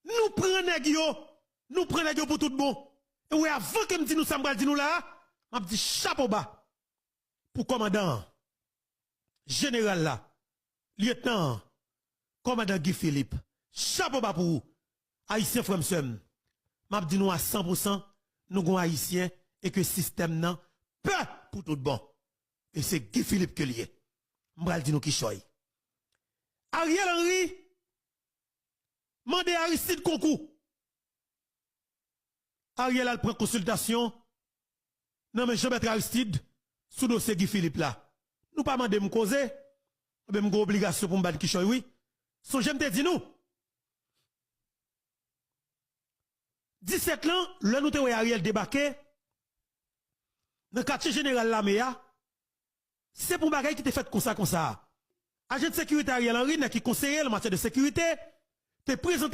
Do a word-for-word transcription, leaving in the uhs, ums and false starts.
Nou pran nèg yo, nou pran nèg yo pou tout bon. E w wè, avan ke m di nou sa m pral di nou la a, m ap di chapo ba pou kòmandan an, jeneral la, lyetnan an, kòmandan Guy Philippe. Chapo ba pou ou, Ayisyen, frè m, sè m. M ap di nou a san pou san, nou gon Ayisyen e ke sistèm nan pè pou tout bon. E se Guy Philippe ke l ye. M pral di nou kichòy. Ariel Henry mande Aristide konkou. Ariel al pran konsiltasyon nan men Jean Bertrand Aristide sou dosye Guy Philippe la. Nou pa mande m koze, enben m gen obligasyon pou m ba l kichòy wi. Sonje m te di nou, disèt lan, lè nou te wè Ariel debake nan katye jeneral lame a, se pou bagay ki te fèt konsa konsa. Ajan de sekirite Ariel Henry, nèg ki konseye l an matyè de sekirite, te prezante